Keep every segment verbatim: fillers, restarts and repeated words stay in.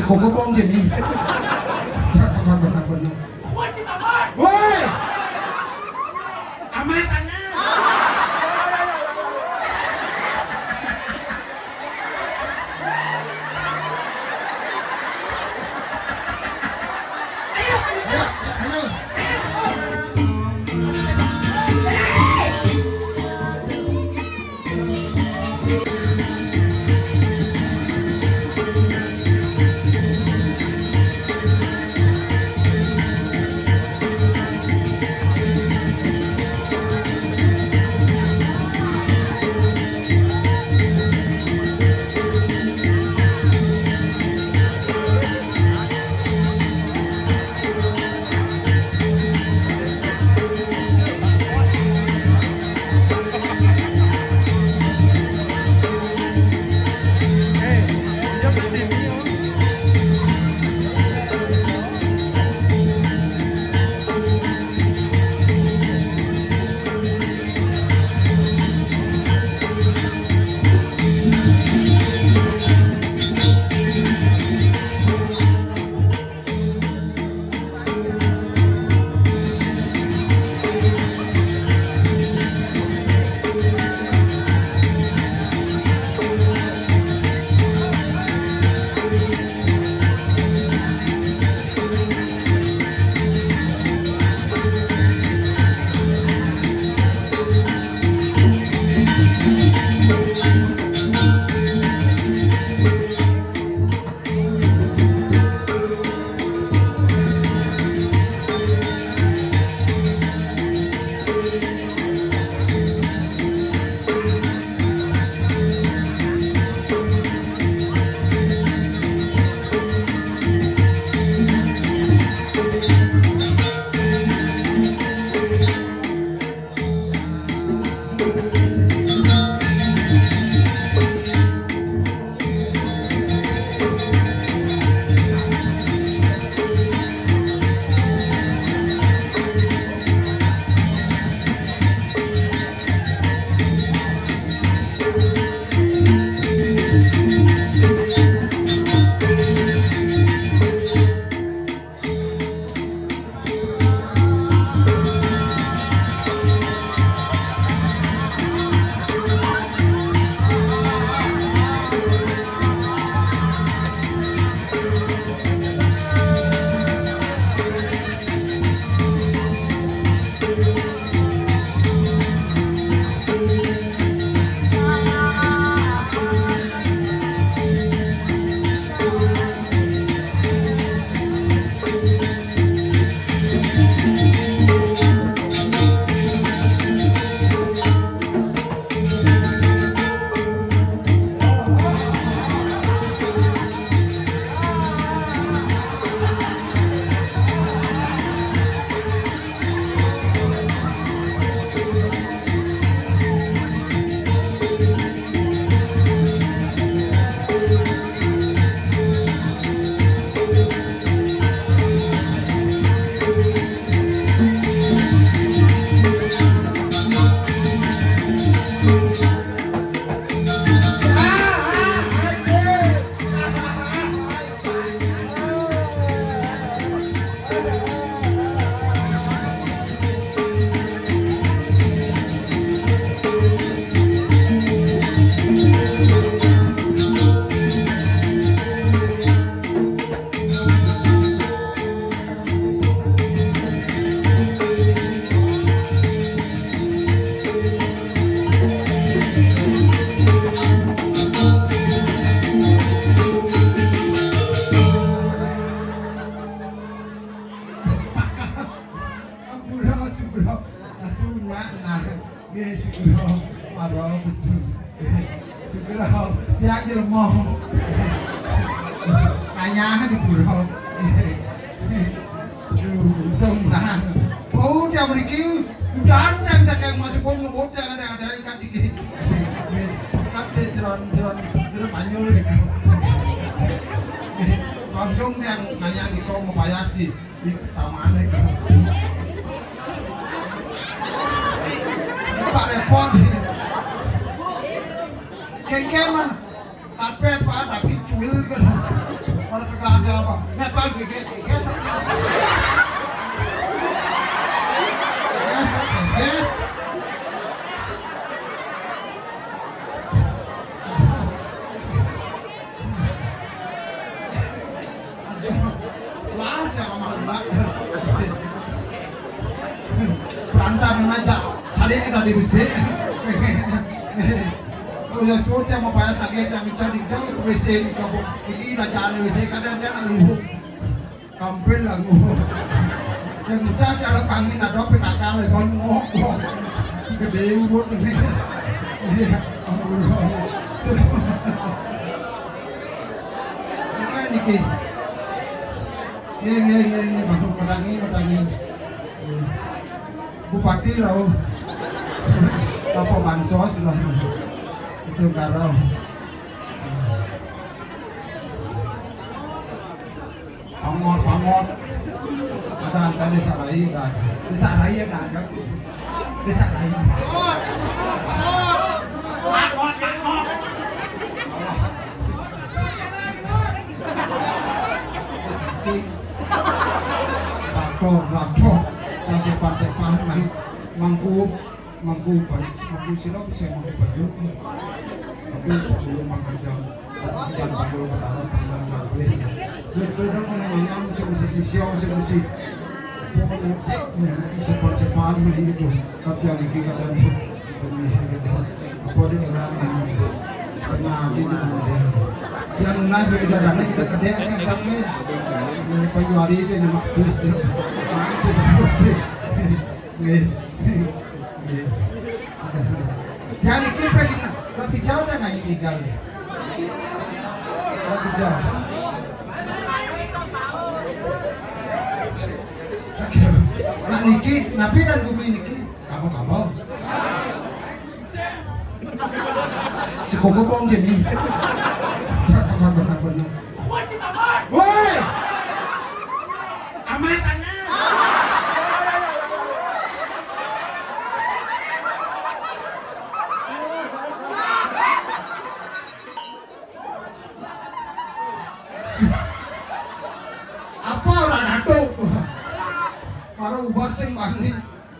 Kok ngomong jadi. Woi! Amat sana. Ayo, ayo, ayo. Ampura, Sugro. Aduh, nyak, nah. Nggih, Sugro. Maro besu. Sugro, tiang jelema. Nanya di pura. Aduh, untung, nah. Oh, tiang mriki, udan yang saking masuk pun ngebut yang ada-ada ikan dikit. Kan saya jeron, jeron, jeron Banyul. Langsung yang nanya di kau mau payas di Ih, tamane. Pak repot. Kengken mah. Tapi Pak, tapi cuil kan. Kalau tekan Apa? Nek pagi, gigit, gigit. Yes, yes. Lah, jangan malu, Mbak. Berantakan aja. Cari yang tadi besi. Oh ya, suruh dia mau bayar lagi, yang cari jauh ke W C di kampung. Ini udah jangan W C, kadang dia nggak lupa. Kampil lah, gua. Yang cari ada panggil, ada P K K, lah, bang, ngok, ngok. Gede urut ini. Iya, ampun. Ini niki. Nggih, nggih, nggih, nggih, Bapak Petani, Petani. Bupati lah, oh. Bapak Bansos lah. Itu karo. Pangor, pangor. Ada angka desa Rai, ada. Desa Rai ada, ada. Desa Rai. Pangor, pangor. Cacing. Bakor, bakor. Yang sepan-sepan, main mangkup. Mangku, mangku sila bisa mangku banyu. Mangku sepuluh, mangku jam, jam sepuluh petara, jam enam boleh. Terus terus dong, yang yang mesti mesti sisio, mesti mesti. Pokoknya, ya, sepan-sepan ini tuh. Tapi yang ini kadang apa dia orang ini? Pernah aja gitu dia. Yang lunas ya, kita datang, kita kerja, kan, sampai, eh, Februari itu nama Agustus. Nah, itu sampai sih. Nih. Nih. Jangan dikira kita, tapi jauh dah nggak tinggal. Tapi jauh. Nah, niki, napi dan bumi niki, kamu-kamu. Cukup bohong jadi. Jangan benar-benar. Woi! Amat sana. Apa orang datuk? Baru ubah sing bani.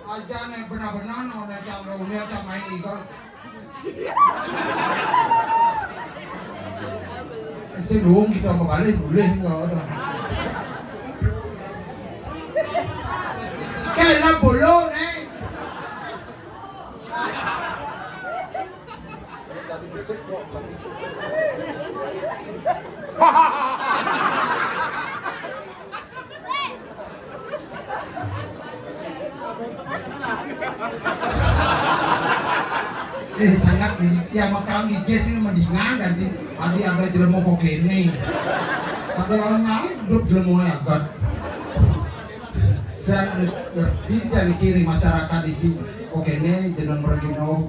Aja nih benar-benar no, ada cang, ada unia, cang main igol. Sing luung kita kembali boleh enggak ada. Kayak bolo nih. Eh, sangat nih. Ya, makanya guys ini mendingan nanti. Tadi ada jelema kok kene. Ada orang lain hidup jelema ya, God. Dan ngerti dan kiri masyarakat iki kok kene jeneng mergino.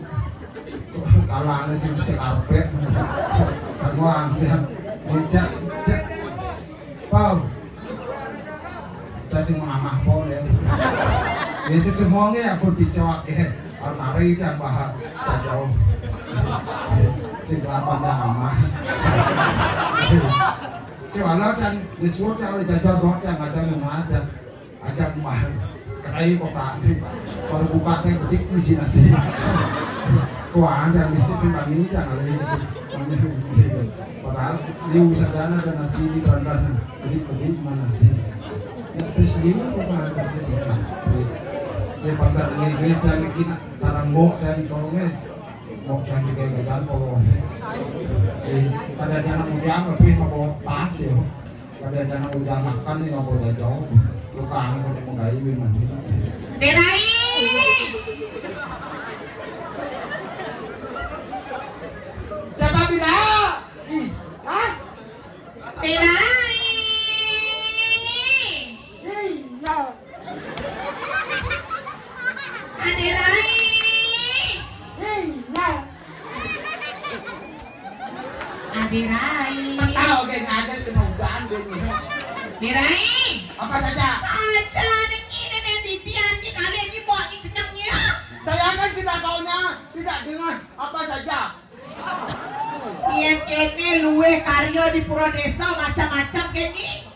Kalane sing bisa karpet. Kan wah, ya. Cak, cak. Pau. Cacing mengamah pau ya. Ya, sejemonge ya pun dicok ya. Almari dan bahar. Cacau. Sing lapan yang amah. Cewala dan disebut yang jajah dot yang ada rumah aja. Aja mah, kedai kota nih. Baru buka teh bedik misi nasi. Kuah aja misi timbang ini jangan lagi. Padahal ini wisata ada nasi di Bandan. Bedik bedik mana nasi? Ya, terus ini bukan nasi. Ya, Bandan ini gereja ini kita sarang mbok dan kalau nggak, mbok dan juga gagal kalau nggak. Eh, pada jangan mudah lebih mau pas ya. Kadang-kadang udah makan nih, nggak boleh jawab. Lu kangen, udah mau gawe, Win, nanti. Derai! Siapa bilang? Ih, hah? Derai! Iya. Aderai. Iya. Aderai. Tahu, geng, ada sih mau hujan, geng. Derai. Apa saja? Saja, ning ini, ning titian, ini kalian ini buat ini jenengnya. Saya kan tidak taunya, tidak dengar. Apa saja? Iya, kene luweh karya di pura desa, macam-macam kene.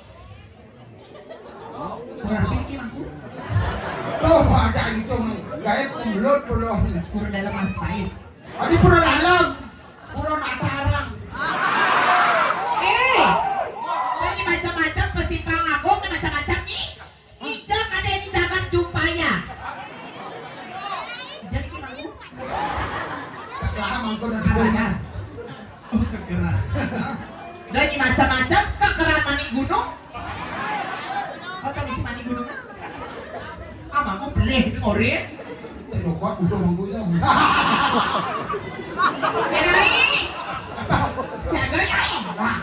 Lut puluh. Pura Dalem Aspait. Adi Pura Dalem. Pura Mataram. Eh, ini macam-macam, Pesimpang Agung, ini macam-macam nih. Ijak ada di Jagat Jupaya. Jadi gimana? Kekeran mangkon dan kekeran. Oh, kekeran. Dan ini macam-macam, kekeran manik gunung. Oh, tahu si manik gunung? Ah, mangkon beleh itu ngorin. Tidak kuat, udah mangkon sama. Kenai. Siaga, Yai. Wah.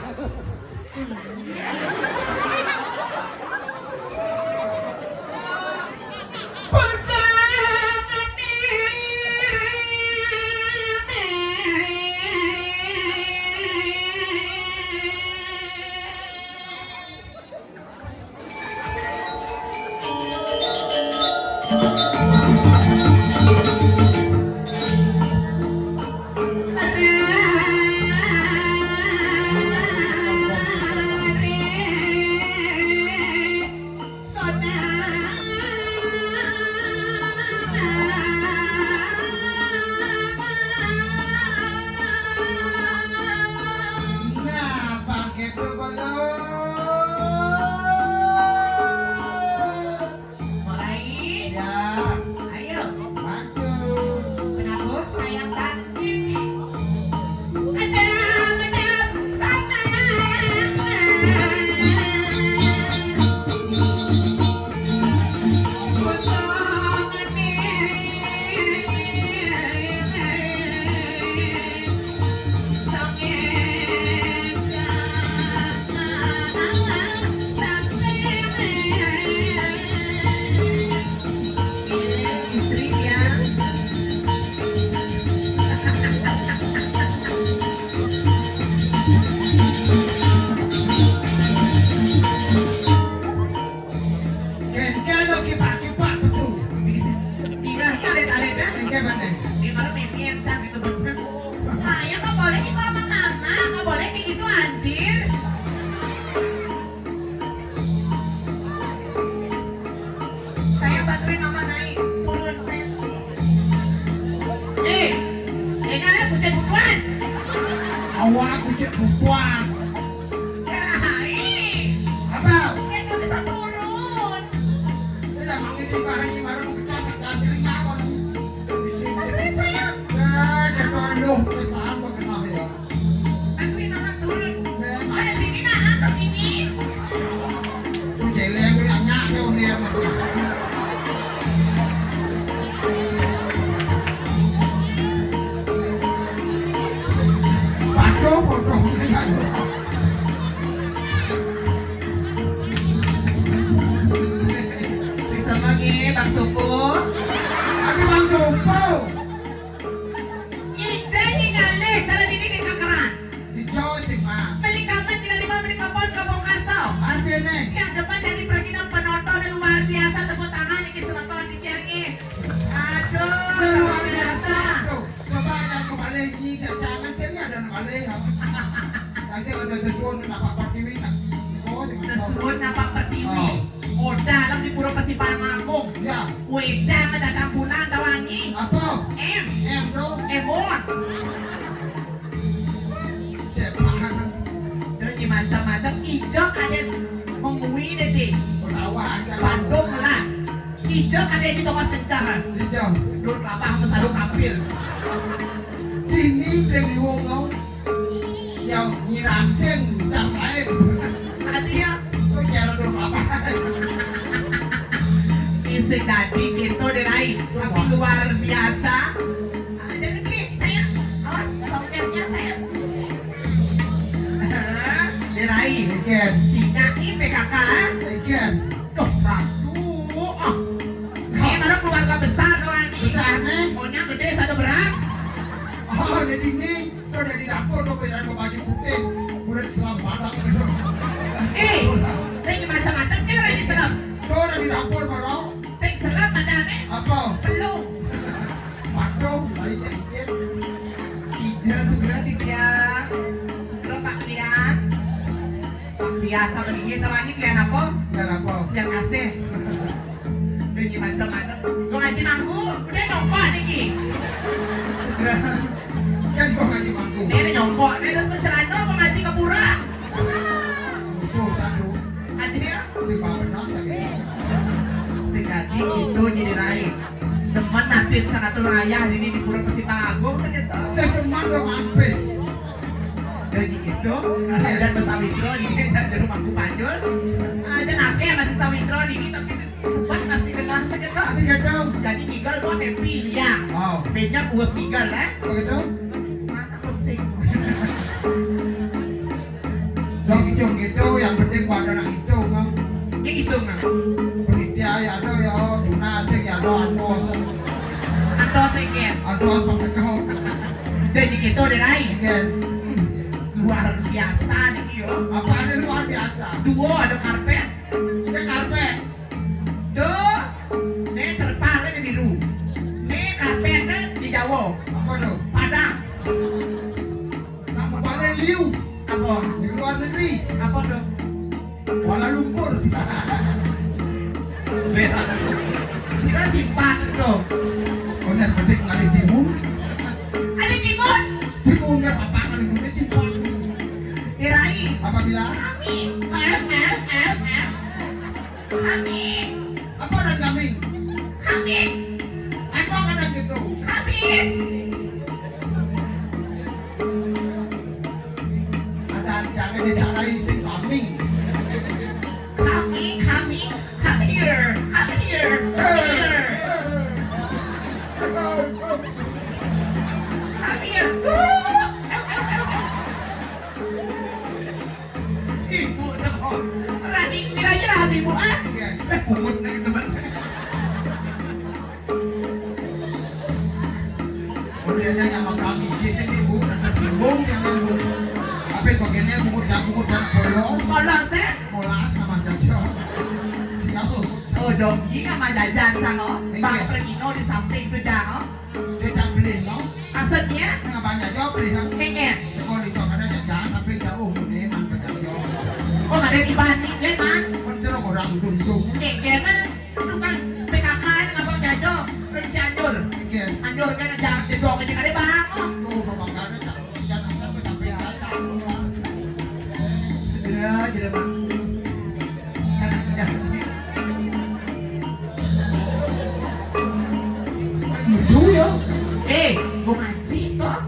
Nah, pakai tuh, Bang. Mulai. Ya. Ayo. Maju. Kenapa sayang tadi? Ada, ada, sama. Kosong hati. Kengke lo kipak-kipak pesu. Pindah tarik-tarik dah. Kengke mana? Dia baru mimpi yang cantik itu bener. Saya nggak boleh gitu sama mama, nggak boleh kayak gitu anjir. Saya bantuin mama naik, turun saya. Eh, eh kalian kucing butuan. Awak kucing butuan. Kirain. Apa? Dia nggak bisa turun. Saya emang ini bahan ini baru kita sekarang apa? Di sini. Mas Rin, sayang. Ya, dia perlu kesan berkenal ya. Bantuin Mama turun. Ayo sini, Nak, ke sini. Tuh, celeng, gue yang nyak, nih, udah ya, Mas. Waduh, bodoh. Bisa lagi, Bang Suku. Tapi Bang Suku. Ijai ngalih, cara dini di kekeran. Di Jawa sih, Pak. Beli kapan tidak lima, beli kapan ke Bongkaso. Artinya? Yang depan dari perginan penonton luar biasa, tepuk tangan, ini semeton di tiangnya. Aduh, luar biasa. Tuh, coba yang kembali ini, jangan sini ada kembali. Kasih ada sesuatu, kenapa Pak Tiwi, nak? Oh, sesuatu, kenapa Pak Tiwi? Oh. Oda lam di Pura Pasiparan Agung. Ya. Wedang ada tambunan tawangi. Apa? M. M tu. Emon. Siapa? Dia ni macam-macam. Ijak ada mengui dede. Penawar. Bandung lah. Ijak ada di toko sencar. Ijak. Dur kelapa sama sarung kapil. Ini dia di wong kau. Yang nyiram sing, cang lain. Tadi ya, kok cara dong apa? Isi tadi gitu deh, Rai. Tapi luar biasa. Ah, jangan beli, sayang. Awas, congketnya, sayang. Deh, Rai. Ikan. Cina ini P K K, ah. Ikan. Duh, ratu. Ah. Ini baru keluarga besar doang. Besar, nih. Maunya gede, satu berat. Oh, jadi ini. Kau dari dapur, kau bilang kau baju putih, kulit selam badak gitu. Eh, lagi macam-macam dia orang Islam. Kau dari dapur, baru. Sing selam ada nih. Apa? Pelung. Waduh, baik ya, Ijin. Ijin segera tiga. Segera Pak Klian. Pak Klian sama Ijin, sama ini Klian apa? Klian apa? Klian kasih. Niki macam-macam. Kok ngaji mangku, udah nyongkok niki. Segera. Kan kok ngaji mangku. Nih, nih nyongkok, nih terus celana kok ngaji ke pura. Musuh satu. Ada ya? Sing benar sakit. Sing dadi gitu jadi rai. Teman natin sangat tuh ayah ini di pura Pesi Agung segitu. Saya teman dong ampes. Udah gitu, dan Mas Sawitro ini dari rumahku Panjul. Aja nake masih Sawitro ini tapi sebat masih kenal sekitar. Tapi gak tahu. Jadi Kigal tuh happy ya. Wow. Banyak bos Kigal ya. Begitu? Mana pesing? Dong itu gitu, yang penting pada anak itu, Bang. Ini gitu, Bang. Penitia ya ada ya, Duna sing ya ada, Andos. Andos sing ya. Andos pakai kau. Udah gitu deh, Rai. Iya. Hmm. Luar biasa nih, yo. Apa ada luar biasa? Duo ada karpet. Ada karpet. Duh, nih terpal ini biru. Nih karpetnya di Jawa. Apa tuh? Padang. Nama paling liu. Apa? Di luar negeri. Apa tuh? Kuala Lumpur. Beda. Kira simpan tuh. Bener, bedik ngalih timun. Ada timun. Timun nggak apa-apa kalau gue simpan. Dirai. Apabila? Kami. Em, em, em, em. Kami. Apa dan kami? Kami. Apa kata gitu? Kami. Ada jangan disalahin si kami. Kami, kami, come here, come here, come here. Come here. Ibu dong. Rani, kira-kira si ibu ah? Iya. Eh, bungut lagi teman. Modelnya yang sama kami. Di sini bu, tersinggung yang bu. Tapi kok gini bungut dan bungut dan polos. Polos eh? Molas sama jajan. Siapa? Oh dong, ini sama jajan sango. Bang Pergino di samping itu jango. Dia tak beli no. Maksudnya? Nggak banyak jawab beli kan? Kengket. Kalau itu ada jangan sampai jauh. Ini man pecah jauh. Oh ada di Bani, ya man. Mencerok orang dundung. Kengket man. Tukang P K K ini ngapa jajo? Kerja anjur. Iya. Anjur kan ada jedok aja kada bang. Oh, bapak kada tak jangan sampai sampai cacat. Segera jadi bang. Karena kerja. Lucu ya. Eh, gua ngaji kok.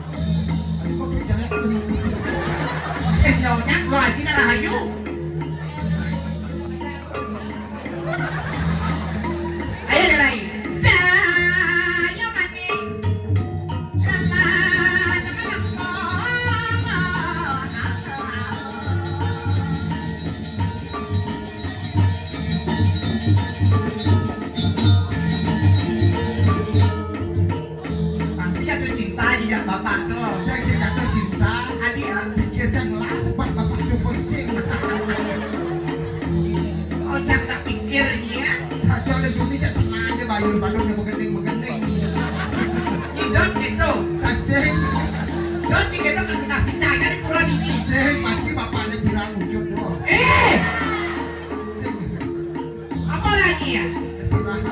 Aduh, kok jelek tuh. Eh, nyonya gua ngaji narahayu. Ayo deh, Rai. Dah, ayo mandi. Lemah, lemah, lemah. Pasti jatuh cinta juga bapak tuh. Saya sih jatuh cinta. Adik pikir jangan sebab bapak tuh pusing. Oh, jangan tak pikir ini ya. Saja le bumi cak tenang aja bayu baru dia begening begening. Idot gitu. Kasih. Dot gitu kan kasih cahaya di pura ini. Sih pasti bapaknya bilang wujud loh. Eh. Sih. Apa lagi ya? Bilang.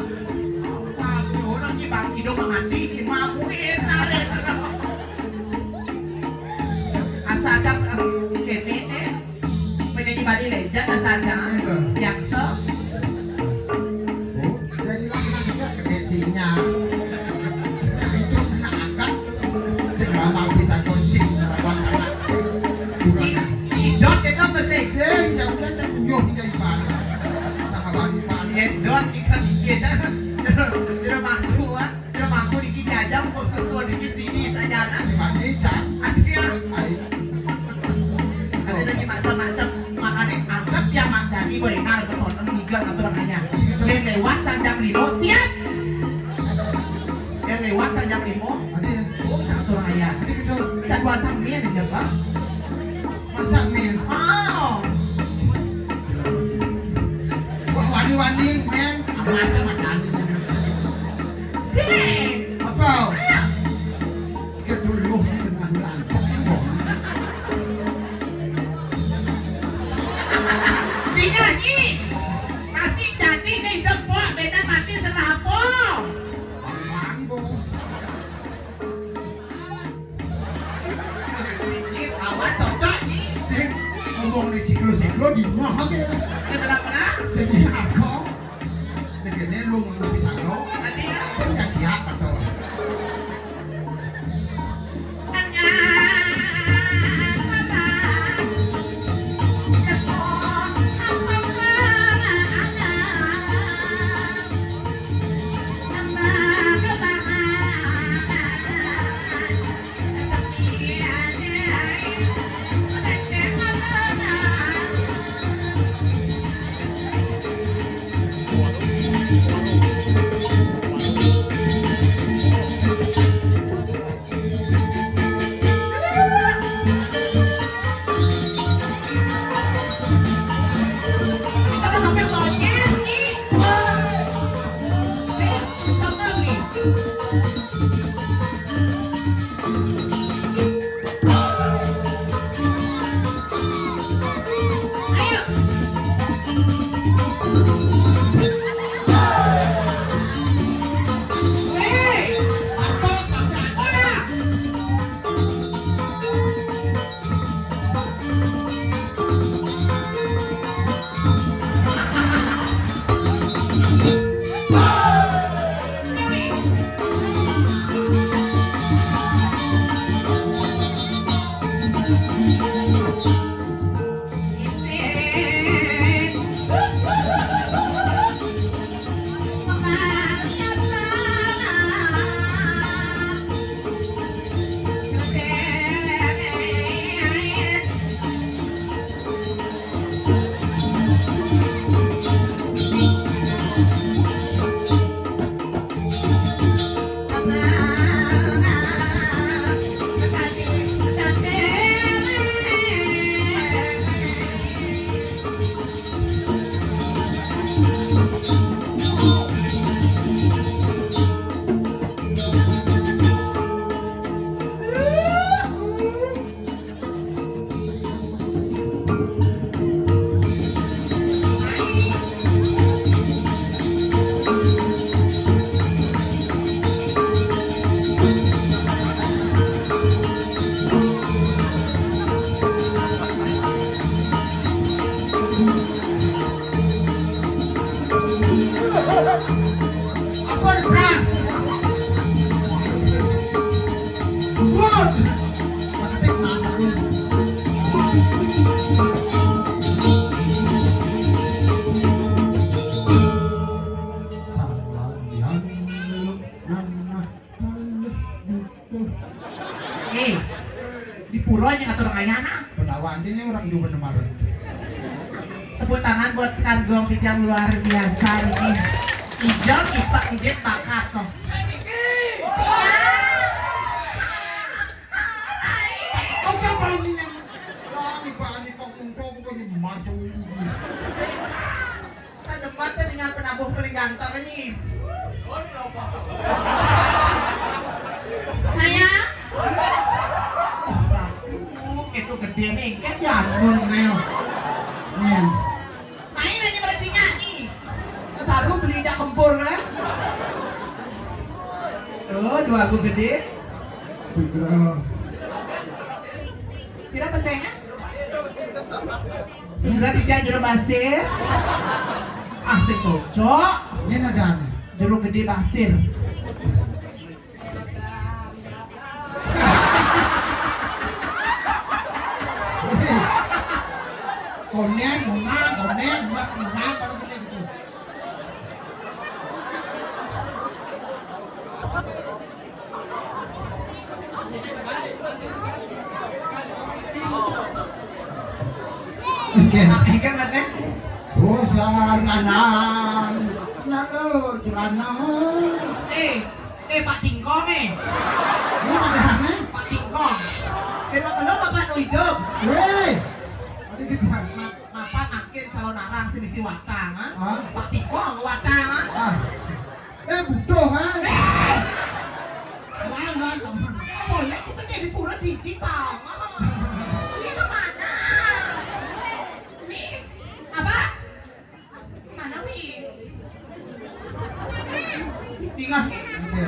Apa orang di bangki dong mandi di mamuin tarik. Asal jam kene eh. Penyanyi Bali legend asal jam yang se. Oh, jadi lah kan juga gede sinyal. Itu kena angkat. Segera mau bisa gosip, lawan anak sih. Idot itu pesek. Sing, ya udah, ya udah, ya ibarat. Sama Bali, Bali. Idot ikan gede. Jadi mangku ah. Kira mangku dikit aja, mau sesuai dikit sini saja nah. Si Bani, Cak. Ada ya. Ada lagi macam-macam. Makanya anggap ya Mak Dani boleh ngar ke sono minggat atau hanya. Yang lewat sang jam lima siap. Yang lewat sang jam lima. Ada ya. Oh, sang atur hanya. Ada gitu. Jadwal sang dia nih, Bang. Masak mie. Oh. Wah, wani-wani, men. Apa aja makan. Deh. Apa? Ayo. Kita dulu dengan lantai. Dinyanyi. Masih jadi nih, jempol, beda mati Lo di mana ke? Di belakang. Sing aku. Negene lu nggak bisa lo. Tadi ya. Sing kagiat atau? Apa depan? Wah! Cantik masak nih. Salah yang mana? Eh, di pura aja ngatur ngayana. Betawa aja nih orang juga kemarin. Tepuk tangan buat Sekar Gong Titiang, luar biasa nih. Ijel, Ipa, Ijit, Bakat tuh. Kau kan berani nih. Berani, berani kau untuk aku punya maju. Kan demen saya dengan penabuh paling ganteng ini. Sayang. Aduh, itu gede nih, kan janun nih. Nih. Main aja pada Cina nih. Saru beli jak kempur kan. Tuh, dua aku gede. Segera. Sira apa sayangnya? Segera tidak jero basir. Ah, si Tocok. Ini ada nih. Jero gede basir. Konen, muna, konen, mat, muna, baru gede gitu. Oke, oke, Mat, ya. Bosan anan, lalu celana. Eh, eh, Pak Tingkong, eh. Lu ada aneh? Pak Tingkong. Emang lo bapak nu hidup? Weh, ada di Ma-, mapan makin calon arang si misi watang, ah? Hah? Pak Tingkong watang, ah? Ah. Eh, butuh, ha? Eh! Lain, lain, kamu. Boleh kita jadi pura cincin, Pak. Mama. Ini kemana? Wi, apa? Mana, Wi? Tinggal. Oke.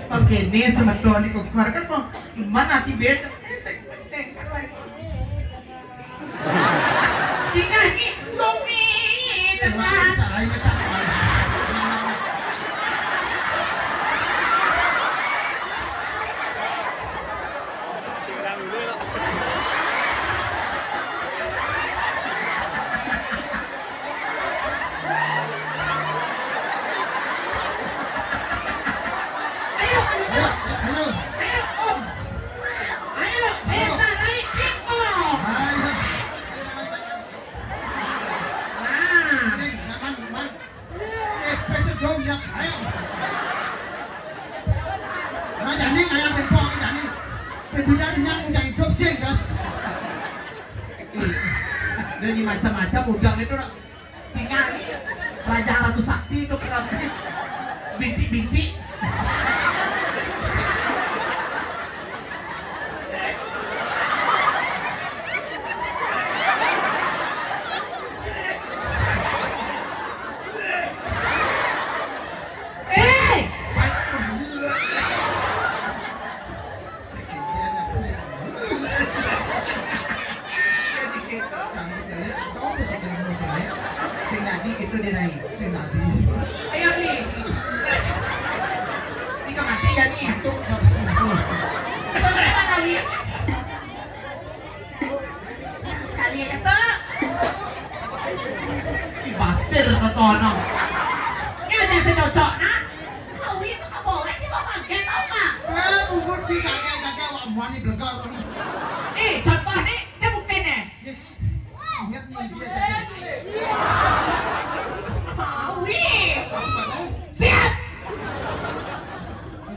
Oke, ini semeton di kokor kan mau mana ti bed? Ini macam-macam udang itu nak tinggal Raja Ratu Sakti itu kena bintik-bintik. Eh! Sing dadi itu dirai. Sing dadi. Ayo nih. Ini kematian nih. Itu harus sembuh. Itu mana nih? Sekali aja tuh. Ih, basir nonton. Ini aja saya cocok nah. Kau itu kabolan juga pakai tau nggak? Eh, bubur di kakek-kakek wak muani blegar. Eh, contoh nih, saya buktiin nih. Ingat nih dia kakek. Mau nih. Siap.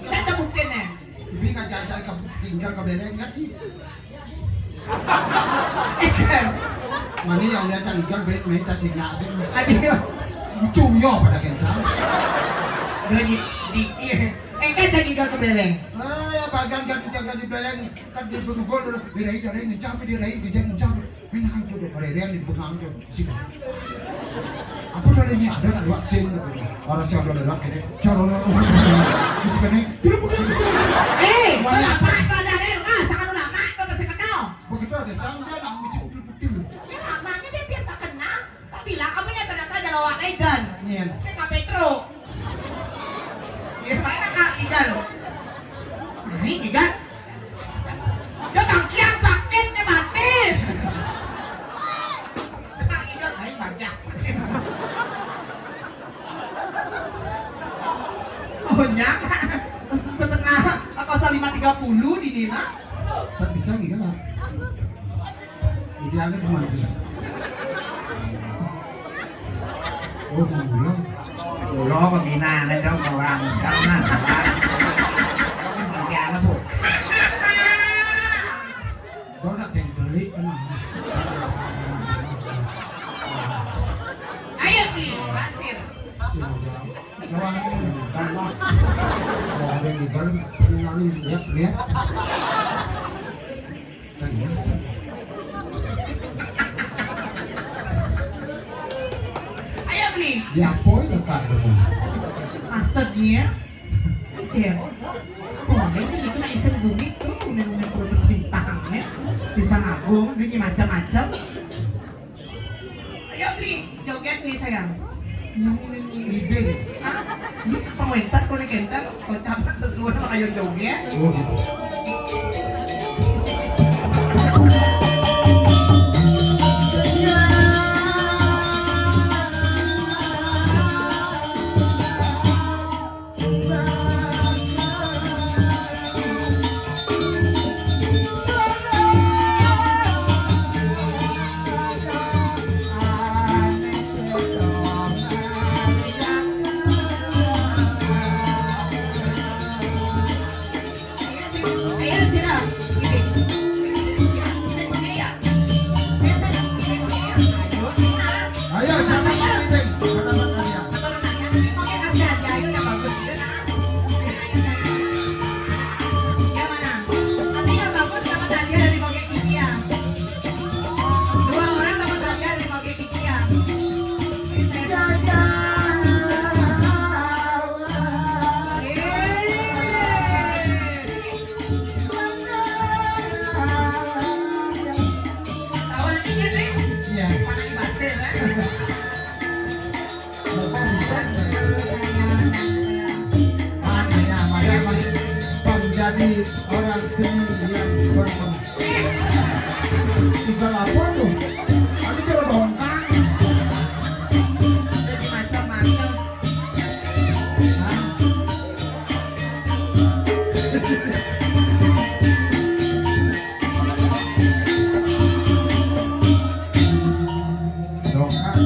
Saya buktiin nih. Ibi ngajak-ajak ke tinggal ke beleng ngerti. Mani yang lihat cang igal bet main cacing nasi. Aduh. Lucu yo pada kencang. Lagi di iya. Eh kan cang igal ke beleng. Ah ya bagan kan jaga di beleng kan di berugol dulu dirai dirai ngencang dirai gejar ngencang. Main hantu deh pada yang di bengang tuh. Sini. Apa tadi ini ada nak buat sin orang siapa ada lelaki ini. Cara orang bisa kena. Eh, kenapa pada ada yang ah jangan ulama kau masih kenal. Begitu ada sang dia nak mesti betul-betul. Ini lamanya dia biar tak kenal. Tak bilang apa yang ternyata ada lawan legend. Iya. P K P Truk. Iya, mana Kak Igal? Nah, ini kan. Dia bangkiang sakit nih mati. Kak Igal lain banyak sakit. Oh, nyang. Setengah kosong lima tiga puluh di Nina. Tak bisa nih kan? Idealnya cuma dia. Oh, mau pulang. Pulang ke Minang, ada orang. Karena, karena. Kau kan mau ke anak, Bu? Kau nak cari beli, kan? Ayo, beli pasir. Sini, Bang. Wah, ini bukan, Bang. Wah, ada yang di dalam. Ini, ini, lihat, lihat. Ayo beli. Ya, apa itu kan? Maksudnya, Cil, boleh nih gitu nak iseng gumit tuh, undang-undang perlu simpang ya, simpang agung, duitnya macam-macam. Ayo beli, joget nih sayang. Yang ini libing. Hah? Iya, apa mentar kalau dikentar? Kau campur sesuai sama kayu joget. Oh gitu. Ayo, siapa yang libing? Siapa yang libing? Siapa yang libing? Ayo, yang bagus. Yang mana? Tapi yang bagus dapat hadiah dari Bogek India. Dua orang dapat hadiah dari Bogek India. Yeay. Tahu lagi kan, Neng? Iya. Pakai basir, kan? Bapak bisa. Makanya, makanya, Bang, jadi orang seni yang berkembang. Tinggal apa tuh? Aku coba tongkang. Jadi macam-macam. Hah? Dongkrak.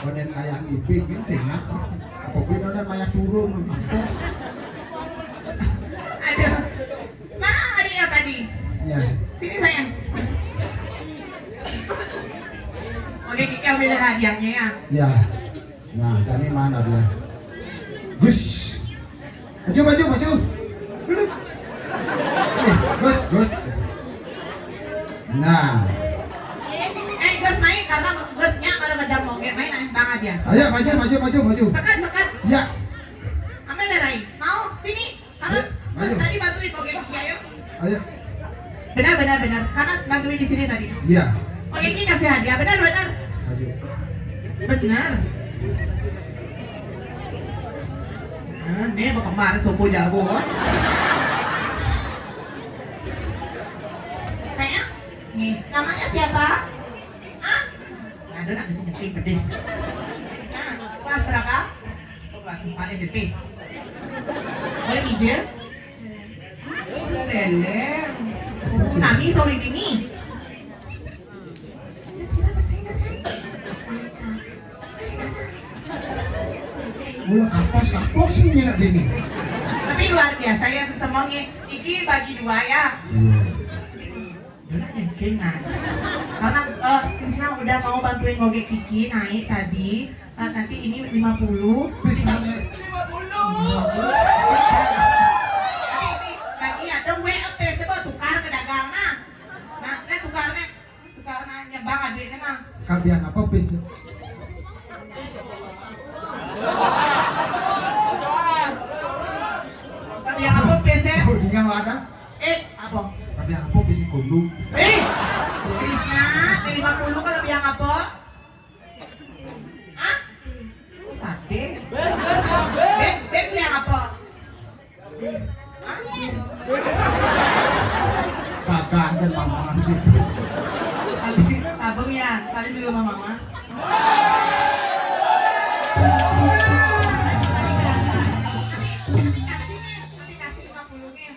Konen kayak ngiping ini sih ya. Apa gue nonton kayak turun, mampus. Aduh. Mana adiknya tadi? Ya. Sini sayang. Oke, Kiki ambil hadiahnya ya. Ya. Nah, tadi mana dia? Gus. Maju, maju, maju. Dulu. Eh, Gus, Gus. Nah. Eh, Gus main karena Gusnya kalau ngedam mau main, main bang aja. Ayo, maju, maju, maju, maju. Sekat, sekat. Ya. Ambil deh, Rai. Mau sini? Karena Ayo, ayo. Tadi bantuin Oke Kiki, ayo. Ayo. Benar, benar, benar. Karena bantuin di sini tadi. Iya. Oke Kiki kasih hadiah, benar, benar. Ayo. Benar. Nah, nih apa kemarin sopo jago. Sayang, nih namanya siapa? Ah, aduh, nak bisa nyeting pedih. Nah, kelas berapa? Oh, kelas empat S M P. Boleh minjem? Lele. Nami sorry dini. Mula kapas kapok sih nyerak dini. Tapi luar biasa ya sesemuanya. Iki bagi dua ya. Iya. Dona nyengking nah. Karena eh, Krisna udah mau bantuin ngogek Kiki naik tadi. Eh, nanti ini lima puluh. Bisa nih. Nanti ini bagi ada W P coba tukar ke dagang nah. Nah, nah tukar nih. Tukar nanya bang adiknya nah. Kabiang apa bis? Kabiang apa bis ya? Oh, dia ada. Eh, apa? Kabiang apa bis konduk? Eh, Krisna, di lima puluh kalau biang apa? Hah? Sate. Ben, ben biang apa? Hah? Kakak dan mama sih. Tadi tabung ya, tadi dulu sama mama. Nanti kasih lima puluh nih.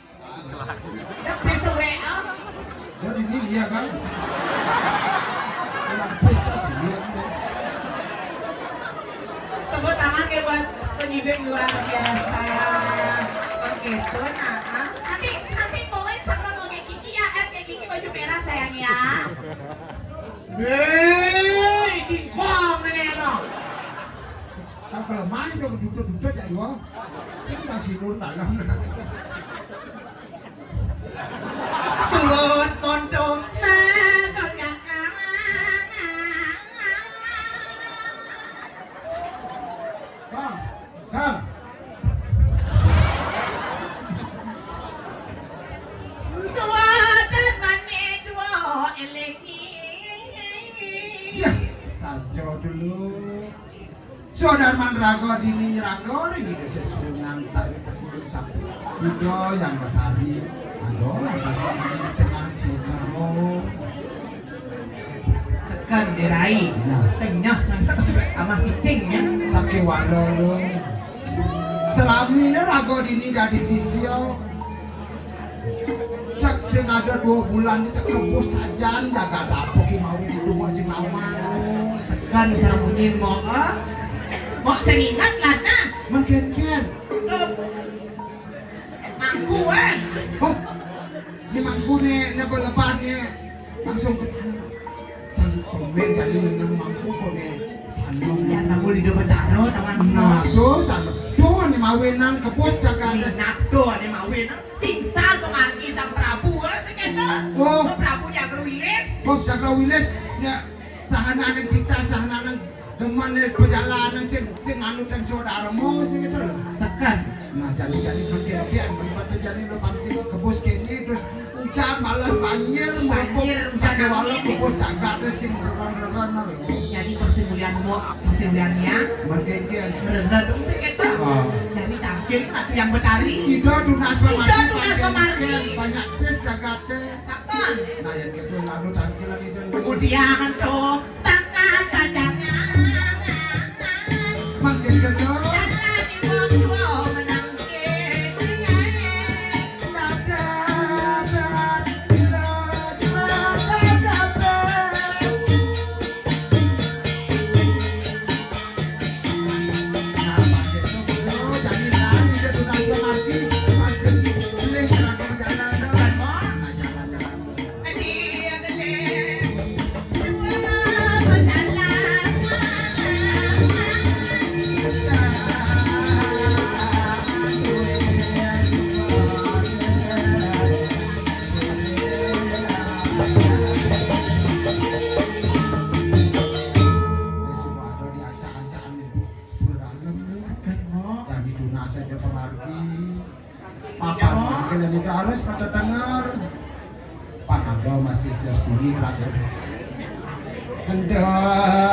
Udah besok W A. Buat ini dia kan. Kena pes sih dia. Tepuk tangan ya buat penyidik luar biasa. Oke, tuh nah. Nanti nanti follow Instagram Oke Kiki ya, at Kiki baju merah sayang ya. Hei, dingkong ini no. Kan kalau main dong duduk-duduk ya dua. Sing kasih nun dalam. Sulut kontong tengok kakak. Bang, bang. Suadan manis jua elengi. Siap, saja dulu. Suadarman raga dini nyeraga ring Ida Sesuunan tari pekuling sapi. Ida yang batari, ado lantas di tengah sinar. Sekan dirai. Nah. Kenyah. Amah cicing ya. Sakiwala lo. Selamine raga dini dadi sisya. Cek sing ada dua bulan cek rebus sajan jagat apa ki mau di rumah si mama. Sekan cara bunyi mau ah. Mau sing ingat lah nah. Mengken-ken. Tuh. Mangku ah. Oh, ini mangkune nyebel lebarnya. Langsung ke tanah. Jangan komen, jangan nengah mangku kok nih. Jangan. Ya, kamu di depan taruh, tangan. Nah, tuh, sama. Tuh, nih mawinan kebos jaga. Minap tuh, nih mawinan. Sing sal pamargi Sang Prabu, eh, sing kéto. Oh. Sang Prabu jaga wilis. Oh, jaga wilis. Ya, sahananing titah, sahananing demen ning perjalanan sing, sing anu dan saudaramu sing itu lho. Seken. Nah, jadi, jadi mangkin-mangkin, mripate jane lo pancing kebus kene, terus ujan, males, banjir, banjir, ujan, walau angin. Kebus jagat sing reron-reron lho. Jadi persimulian mo, persimuliannya. Mangkin-mangkin. Reron sing kéto. Oh. Jadi tangkil Ratu Hyang Betari. Ida tunas pamargi. Ida tunas pamargi. Banyak tis jagate. Sampun. Nah, yang gitu lalu tangkilan itu. Kemudian tuh, tangkal kacangan. Mangkin gitu. Jalan ibu tua menangkil. Kan, Mo. Kami tunas saja pamargi. Papan mangkin ini harus pada dengar. Panado masih sesini rakyat. Hendak